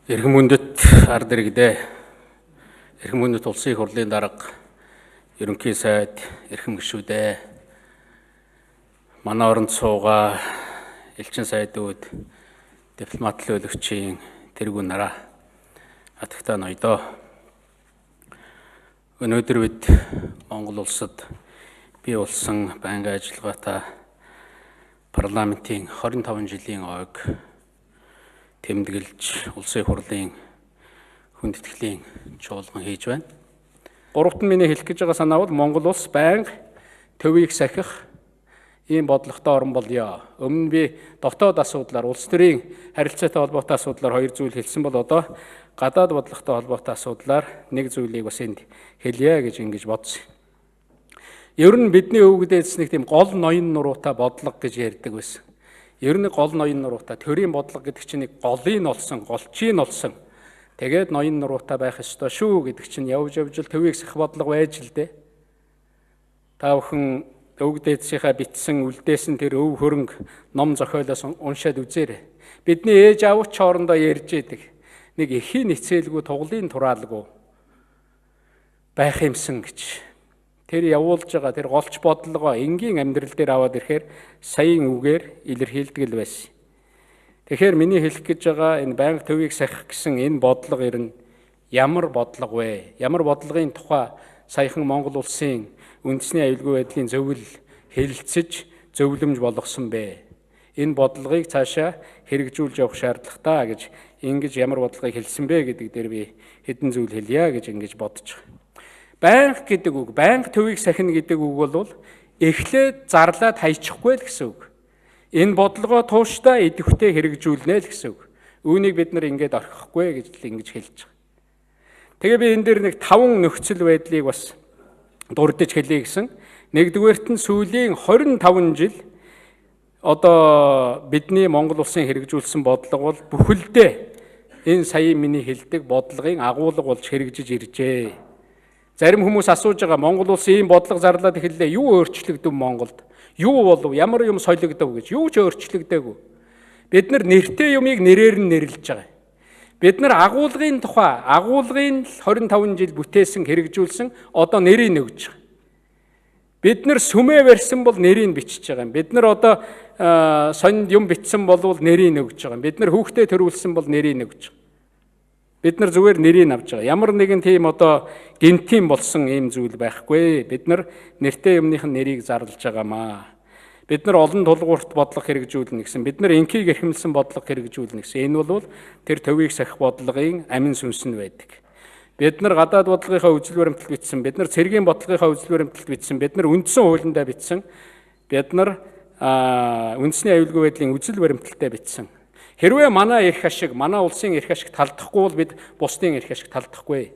Эрхэм хүндэт ард иргэдээ, эрхэм хүндэт улсын их хурлын дарга, ерөнхий сайд, эрхэм гишүүдээ, манай оронд суугаа элчин сайдууд, дипломат төлөөлөгчийн тэргүүн нараа, атагтай ноёдоо. Өнөөдөр бид Монгол улсад бий болсон байнгын ажиллагаатай парламентын 25 жилийн ойг тэмдэглэж улсын хурлын хүндэтгэлийн чуулган хийж байна. Гуравт нь миний хэлэх гэж байгаа санаа бол Монгол улс байнга төвийг сахих ийм бодлоготой орн болёо. Өмнө нь би дотоод асуудлаар, улс төрийн харилцаатай холбоотой асуудлаар хоёр зүйл хэлсэн бол одоо гадаад бодлоготой холбоотой асуудлаар нэг зүйлийг бас энд хэлье гэж ингэж бодсон. Ер нь бидний өвгдээдс нэг тийм гол ноён нуруутай бодлого гэж ярьдаг байсан. Ер нь гол ноён нуруутай төрийн бодлого гэдэг чинь нэг голыг олсон, голчийг олсон. Тэгээд ноён нуруутай байх ёстой шүү гэдэг чинь явж явж л төвийг сах бодлого байж л дээ. Та бүхэн өвгдээдсийнхаа битсэн, үлдээсэн тэр өв хөрөнгө ном зохиолоос уншаад үзээрэй. Бидний ээж аав ч хоорондоо ярьж идэг. Нэг эхийн эцээлгүй, туглын тураалгүй байх юмсан гэж. Тэр явуулж байгаа тэр голч бодлогоо энгийн амьдрал дээр аваад ирэхээр саяын үгээр илэрхийлдэг л байсан. Тэгэхээр миний хэлэх гэж байгаа энэ байнга төвийг сахих гэсэн энэ бодлого ер нь ямар бодлого вэ? Ямар бодлогын тухай саяхан Монгол улсын үндэсний аюулгүй байдлын зөвлөл хэлэлцэж зөвлөмж болгосон бэ? Энэ бодлогыг цаашаа хэрэгжүүлж явах шаардлагатай гэж ингэж ямар бодлогыг хэлсэн бэ гэдэг дээр би хэдэн зүйл хэлье гэж ингэж бодож байгаа. Байнга гэдэг үг, байнга төвийг сахина гэдэг үг бол эхлээд зарлаад хайчихгүй л гэсэн үг. Энэ бодлогоо тууштай идэвхтэй хэрэгжүүлнэ л гэсэн үг. Үүнийг бид нар ингээд орхихгүй гэж л ингэж хэлж байгаа. Тэгээ би энэ дээр нэг таван нөхцөл байдлыг бас дурдж хэлье гэсэн. Нэгдүгээрт нь сүүлийн 25 жил одоо бидний Монгол улсын хэрэгжүүлсэн бодлого бол бүхэлдээ энэ саяын миний хэлдэг бодлогын агуулга болж хэрэгжиж иржээ. Зарим хүмүүс асууж байгаа Монгол улс ийм бодлого зарлаад эхэллээ. Юу өөрчлөгдөв Монголд? Юу болов? Ямар юм солигдов гэж. Юу ч өөрчлөгдөөгүй. Бид нар нэртэй юмыг нэрээр нь нэрлэж байгаа. Бид нар агуулгын тухай, агуулгын 25 жил бүтээсэн, хэрэгжүүлсэн одоо нэрийг өгж байгаа. Бид нар сүмээ барьсан бол нэрийг бичиж байгаа юм. Бид нар одоо сонд юм бичсэн бол нэрийг өгж байгаа юм. Бид нар хүүхдээ төрүүлсэн бол нэрийг өгж байгаа. Бид нар зүгээр нэрийг авч байгаа. Ямар нэгэн тийм одоо гинтийн болсон ийм зүйл байхгүй. Бид нар нэртэй юмных нь нэрийг зарлж байгаамаа. Бид нар олон тулгуурт бодлого хэрэгжүүлнэ гэсэн. Бид нар инкийг эрхэмлсэн бодлого хэрэгжүүлнэ гэсэн. Энэ бол тэр төвийг сахих бодлогын амин сүнс нь байдаг. Бид нар гадаад бодлогынхаа үзэл баримтлалт бичсэн. Бид нар цэргийн бодлогынхаа үзэл баримтлалт бичсэн. Бид нар үндсэн хуулиндаа бичсэн. Бид нар үндэсний аюулгүй байдлын үзэл баримтлалтай бичсэн. Хэрвээ манай эрх ашиг, манай улсын эрх ашиг талдахгүй бол бид бусдын эрх ашиг талдахгүй.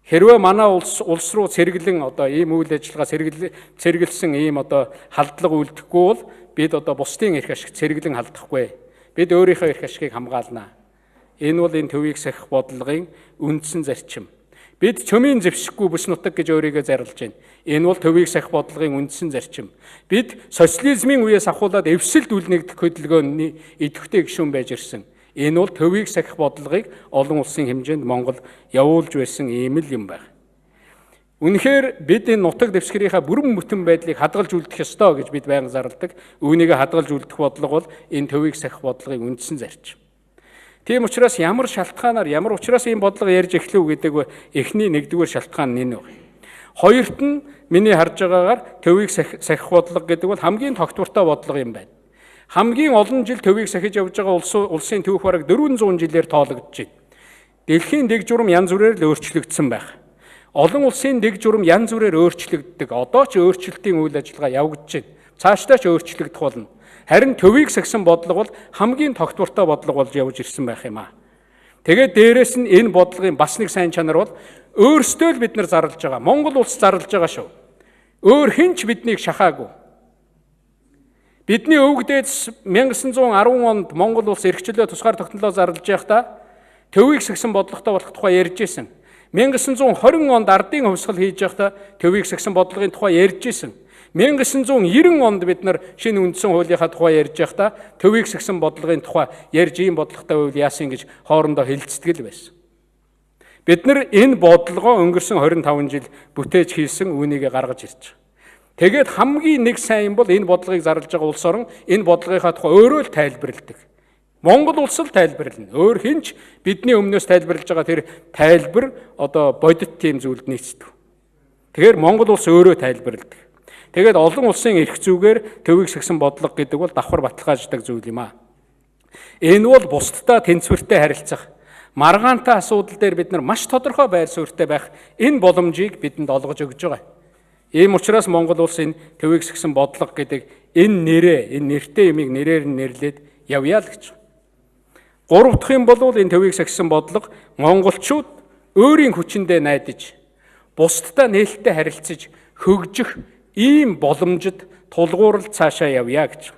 Хэрвээ манай улс руу цэргэлэн одоо ийм үйл ажиллагаа цэргэлсэн ийм одоо халдлага үлдэхгүй бол бид одоо бусдын эрх ашиг цэргэлэн халдахгүй. Бид өөрийнхөө эрх ашигыг хамгаална. Энэ бол энэ төвийг сахих бодлогын үндсэн зарчим. Бид чөмийн зэвсэггүй бүс нутаг гэж өөрийгөө зарлж байна. Энэ бол төвийг сахих бодлогын үндсэн зарчим. Бид социализмын үеэс ахуулаад эвсэлд үл нэгдэх хөдөлгөөний идэвхтэй гишүүн байж ирсэн. Энэ бол төвийг сахих бодлогыг олон улсын хэмжээнд Монгол явуулж байсан ийм л юм байна. Үнэхээр бид энэ нутаг дэвсгэрийнхаа бүрэн бүтэн байдлыг хадгалж үлдэх ёстой гэж бид байнга зарладаг. Үүнийг хадгалж үлдэх бодлого бол энэ төвийг сахих бодлогын үндсэн зарчим. Тийм учраас ямар шалтгаанаар, ямар учраас ийм бодлого ярьж эхлэв гэдэг эхний нэгдүгээр шалтгаан нь энэ байна. Хоёрт нь миний харж байгаагаар төвийг сахих бодлого гэдэг бол хамгийн тогтвортой бодлого юм байна. Хамгийн олон жил төвийг сахиж явж байгаа улсын түүх бараг 400 жилээр тоологдож байна. Дэлхийн дэг журам янз бүрээр л өөрчлөгдсөн байх. Олон улсын дэг журам янз бүрээр өөрчлөгддөг. Одоо ч өөрчлөлтийн үйл ажиллагаа явагдаж байна. Цаашдаа ч өөрчлөгдөх болно. Харин төвийг сахисан бодлого бол хамгийн тогтвортой бодлого болж явж ирсэн байх юм аа. Тэгээд дээрэс нь энэ бодлогын бас нэг сайн чанар бол өөрсдөө л бид нар зарлж байгаа. Монгол улс зарлж байгаа шүү. Өөр хэн ч биднийг шахаагүй. Бидний өвгдээдс 1910 онд Монгол улс эрх чөлөө тусгаар тогтнолоо зарлж байхдаа төвийг сахисан бодлоготой болох тухай ярьж исэн. 1920 онд ардын хувьсгал хийж байхдаа төвийг сахисан бодлогын тухай ярьж исэн. 1990 онд бид нар шинэ үндсэн хуулийнхаа тухай ярьж байхдаа төвийг сахисан бодлогын тухай ярьж ийм бодлоготой байвал яасан гэж хоорондоо хэлцдэг л байсан. Бид нар энэ бодлогоо өнгөрсөн 25 жил бүтээж хийсэн үүнийг гаргаж ирж байгаа. Тэгээд хамгийн нэг сайн юм бол энэ бодлогыг зарлж байгаа улс орон энэ бодлогынхаа тухай өөрөө л тайлбарладаг. Монгол улс л тайлбарлана. Өөр хэн ч бидний өмнөөс тайлбарлаж байгаа тэр тайлбар одоо бодит тийм зүйлд нийцдэг. Тэгэхээр Монгол улс өөрөө тайлбарладаг. Тэгээд олон улсын эрх зүйгээр төвийг сахисан бодлого гэдэг бол давхар баталгааждаг зүйл юм аа. Энэ бол бусдтай тэнцвэртэй харилцах, маргаантай асуудал дээр бид нар маш тодорхой байр суурьтай байх энэ боломжийг бидэнд олгож өгч байгаа. Ийм учраас Монгол улс энэ төвийг сахисан бодлого гэдэг энэ нэрээ, энэ нэртэй юмыг нэрээр нь нэрлээд явъя л гэж. Гурав дахь юм бол энэ төвийг сахисан бодлого монголчууд өөрийн хүчиндээ найдаж, бусдтай нээлттэй харилцаж хөгжих ийм боломжид тулгуурлаж цаашаа явъя гэж.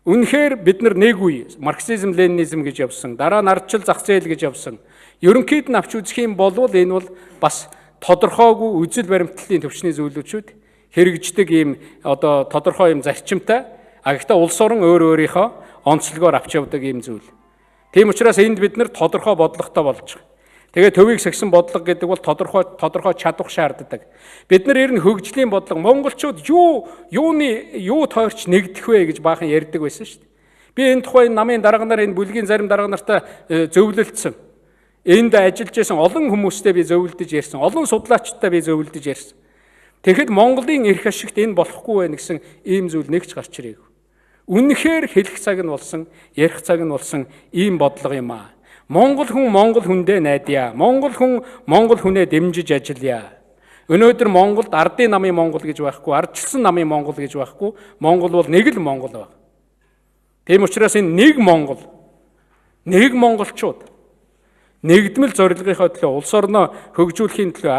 Үнэхээр бид нар нэг үе марксизм, ленинизм гэж явсан, дараа нь ардчил зах зээл гэж явсан. Ерөнхийд нь авч үзэх юм бол энэ бол бас тодорхойгүй үзэл баримтлалын төвчний зүйлүүд хэрэгждэг ийм одоо тодорхой юм зарчимтай. А гэхдээ улс орон өөр өөрийнхөө онцлогоор авч явдаг ийм зүйл. Тийм учраас энд бид нар тодорхой бодлоготой болж байгаа. Тэгээ төвийг сахисан бодлого гэдэг бол тодорхой чадвар шаарддаг. Бид нар ер нь хөгжлийн бодлого монголчууд юуны тойрч нэгдэх вэ гэж баахан ярьдаг байсан шүү дээ. Би энэ тухай намын дарга нар, энэ бүлгийн зарим дарга нартай зөвлөлдсөн. Энд ажиллаж байсан олон хүмүүстэй би зөвлөдөж ярьсан, олон судлаачдтай би зөвлөдөж ярьсан. Тэгэхэд Монголын эрх ашигт энэ болохгүй байх гэсэн ийм зүйл нэг ч гарч ирээгүй. Үнэхээр хэлэх цаг нь болсон, ярих цаг нь болсон ийм бодлого юм аа. Монгол хүн Монгол хүндээ найдаа. Монгол хүн Монгол хүнээ дэмжиж ажиллая. Өнөөдөр Монголд ардын намын Монгол гэж байхгүй, ардчилсан намын Монгол гэж байхгүй. Монгол бол нэг л Монгол баг. Тийм учраас энэ нэг Монгол, нэг монголчууд нэгдмэл зорилгынхоо төлөө, улс орноо хөгжүүлэхийн төлөө,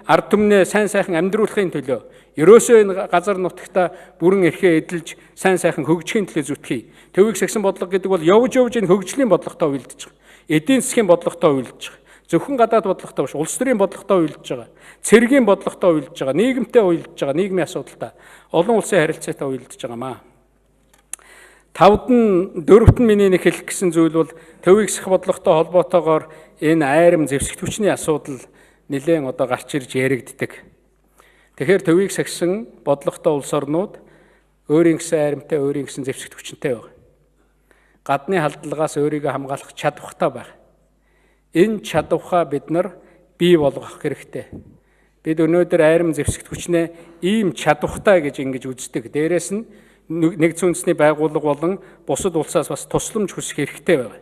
ард түмнээ сайн сайхан амьдруулахын төлөө, ерөөсөө энэ газар нутагта бүрэн эрхээ эдэлж сайн сайхан хөгжихийн төлөө зүтгэе. Төвийг сахисан бодлого гэдэг бол явж энэ хөгжлийн бодлоготой уялдаж байгаа. Эдийн засгийн бодлоготой уялдаж байгаа. Зөвхөн гадаад бодлоготой биш, улс төрийн бодлоготой уялдаж байгаа. Цэргийн бодлоготой уялдаж байгаа. Нийгэмтэй уялдаж байгаа. Нийгмийн асуудалтай, олон улсын харилцаатай уялдаж байгаа маа. Тавд нь дөрөвт нь миний нэг хэлэх гэсэн зүйл бол төвийг сах бодлоготой холбоотойгоор энэ айрам зэвсэгт хүчний асуудал нэлээд одоо гарч ирж яригддаг. Тэгэхээр төвийг сахисан бодлоготой улс орнууд өөрийн гэсэн айрамтай, өөрийн гэсэн зэвсэгт хүчнтэй байна. Гадны халдлагаас өөрийгөө хамгаалах чадвартай байх. Энэ чадвараа бид нар бий болгох хэрэгтэй. Бид өнөөдөр айрам зэвсэгт хүчнээ ийм чадвартай гэж ингэж үздэг. Дээрээс нь нэгдсэн үндэсний байгууллага болон бусад улсаас бас тусламж хүсэх хэрэгтэй байна.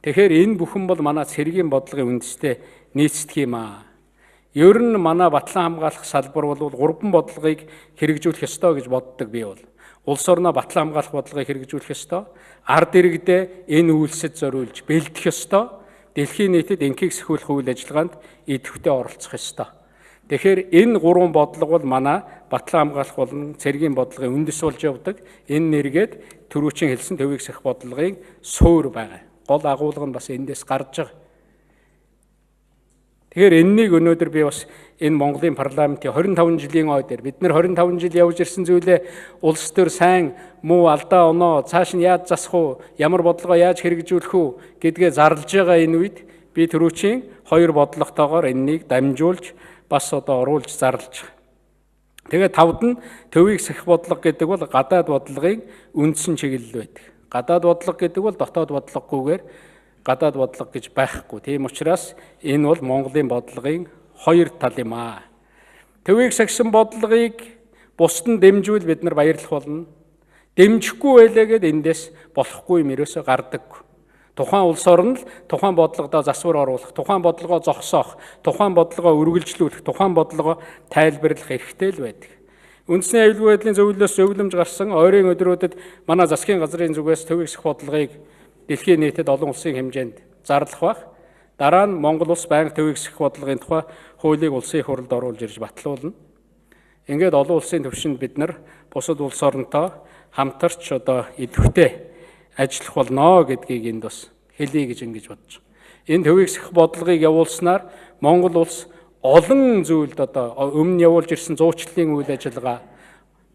Тэгэхээр энэ бүхэн бол манай цэргийн бодлогын үндэстэй нийцдэг юм аа. Ер нь манай батлан хамгаалах салбар бол гурван бодлогыг хэрэгжүүлэх ёстой гэж боддог би бол. Улс орноо батлан хамгаалах бодлогыг хэрэгжүүлэх ёстой. Ард иргэдээ энэ үйлсэд зориулж бэлдэх ёстой. Дэлхийн нийтэд энхийг сахиулах үйл ажиллагаанд идэвхтэй оролцох ёстой. Тэгэхээр энэ гурван бодлого бол манай батлан хамгаалах болон цэргийн бодлогын үндэс болж явдаг. Энэ нэргээд түрүүчийн хэлсэн төвийг сахих бодлогын суурь байгаа. Гол агуулга нь бас эндээс гарч байгаа. Тэгэхээр энэнийг өнөөдөр би бас энэ Монголын парламентын 25 жилийн ой дээр бид нар 25 жил явж ирсэн зүйлээ улс төр сайн муу алдаа оноо цааш нь яаж засах уу, ямар бодлогоо яаж хэрэгжүүлэх үү гэдгээ зарлж байгаа энэ үед би түрүүчийн хоёр бодлоготойгоор энэнийг дамжуулж бас одоо оруулж зарлж байгаа. Тэгээд тавд нь төвийг сахих бодлого гэдэг бол гадаад бодлогын үндсэн чиглэл байдаг. Гадаад бодлого гэдэг бол дотоод бодлогогүйгээр гадаад бодлого гэж байхгүй. Тийм учраас энэ бол Монголын бодлогын хоёр тал юм аа. Төвийг сахисан бодлогыг бусад нь дэмжвэл бид нар баярлах болно. Дэмжихгүй байлаа гэд эндээс болохгүй юм ерөөсөө гардаггүй. Тухайн улс орн л тухайн бодлогодоо засвар оруулах, тухайн бодлогоо зогсоох, тухайн бодлогоо үргэлжлүүлэх, тухайн бодлогоо тайлбарлах эрхтэй л байдаг. Үндэсний аюулгүй байдлын зөвлөлөөс зөвлөмж гарсан ойрын өдрүүдэд манай засгийн газрын зүгээс төвийг сах бодлогыг дэлхийн нийтэд олон улсын хэмжээнд зарлах байх. Дараа нь Монгол улс байнга төвийг сах бодлогын тухай хуулийг улсын их хурлд оруулж ирж батлуулна. Ингээд олон улсын түвшинд бид нар бусад улс оронтой хамтарч одоо идэвхтэй ажиллах болно гэдгийг энд бас хэлье гэж ингэж бодож байна. Энэ төвийг сах бодлогыг явуулснаар Монгол улс олон зүйлд одоо өмнө явуулж ирсэн зуучлалын үйл ажиллагаа,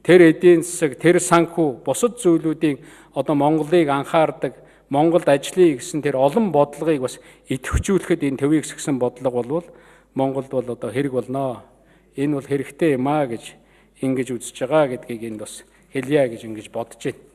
тэр эдийн засаг, тэр санхүү, бусад зүйлүүдийн одоо Монголыг анхаардаг, Монголд ажиллая гэсэн тэр олон бодлогыг бас идэвхжүүлэхэд энэ төвийг сгсэн бодлого бол Монголд бол одоо хэрэг болно. Энэ бол хэрэгтэй юм аа гэж ингэж үзэж байгаа гэдгийг энд бас хэлье гэж ингэж бодож байна.